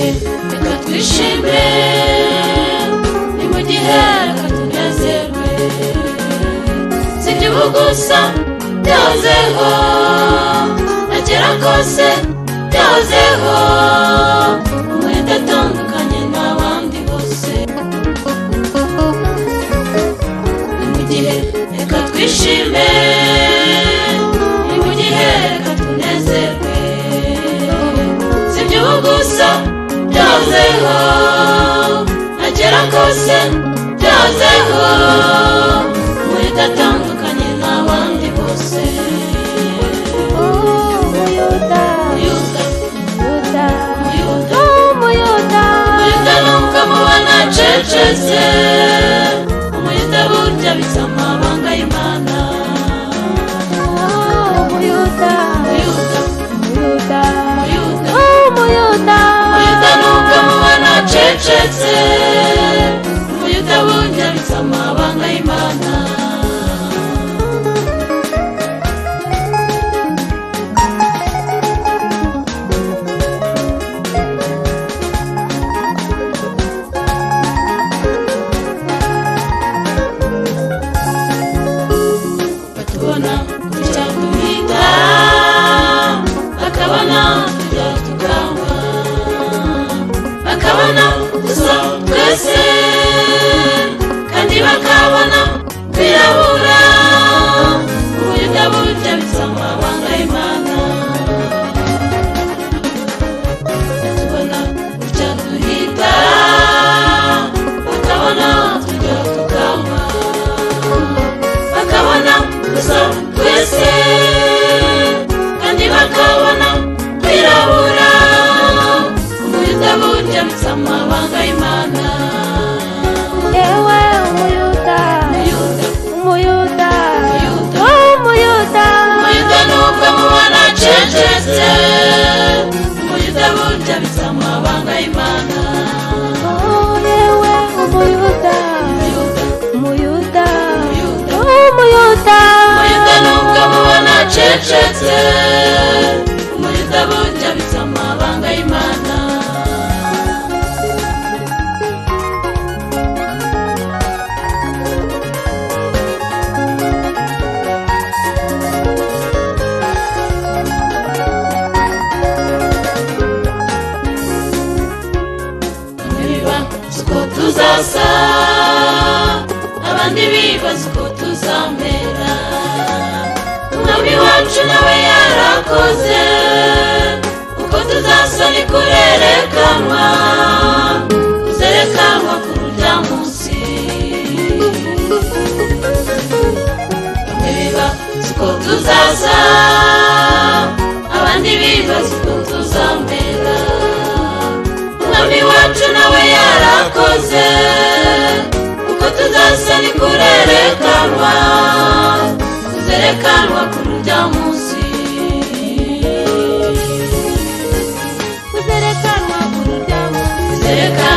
Gihe reka twishime, ni mu gihe reka tunezerwe. Si iby'ubu gusa byahozeho, na kera kose byahozeho. Umwenda atandukanye n'abandi bose. Ni mu gihe reka twishime, ni mu gihe reka tunezerwe. Si iby'ubu gusa byahozeho, na kera kose byahozeho. Umwenda atandukanye n'abandi bose. Umuyuda, Umuyuda, Umuyuda, Umuyuda, Umuyuda, Umuyuda nubwo mubona acecetse, Umuyuda burya abitse amabanga y'Imana. Umuyuda, Umuyuda, Umuyuda, Umuyuda, Umuyuda, Umuyuda nubwo mubona acecetse, Umuyuda burya abitse amabanga y'Imana. Batubona tujya duhita, bakabona tujya tukanywa, bakabona dusa twese, kandi bakabona twirabura. Ubuyuda burya bitse amabanga y'Imana. Batubona tujya duhita, bakabona tujya tukanywa, bakabona gusa twese, kandi bakabona twirabura. Umuyuda burya abitse amabanga y'Imana. Yewe Umuyuda, Umuyuda, Umuyuda, Umuyuda, Umuyuda, Umuyuda nubwo mubona acecetse, Umuyuda burya abitse amabanga y'Imana. Yewe Umuyuda, Umuyuda, Umuyuda, Umuyuda, Umuyuda, Umuyuda nubwo mubona acecetse, Umuyuda burya abitse amabanga y'Imana. Bamwe bibaza uko tuzasa, abandi bibaza uko tuzamera. Umwami wacu nawe yarakoze, uko tuzasa ni kurerekanwa, kuzerekanwa kuri urya munsi. Bamwe bibaza uko tuzasa, abandi bibaza uko tuzamera. Umwami wacu nawe yarakoze, uko tuzasa ni kurerekanwa, kuzerekanwa kuri urya munsi. Kuzerekanwa kuri urya munsi. Kuzerekanwa.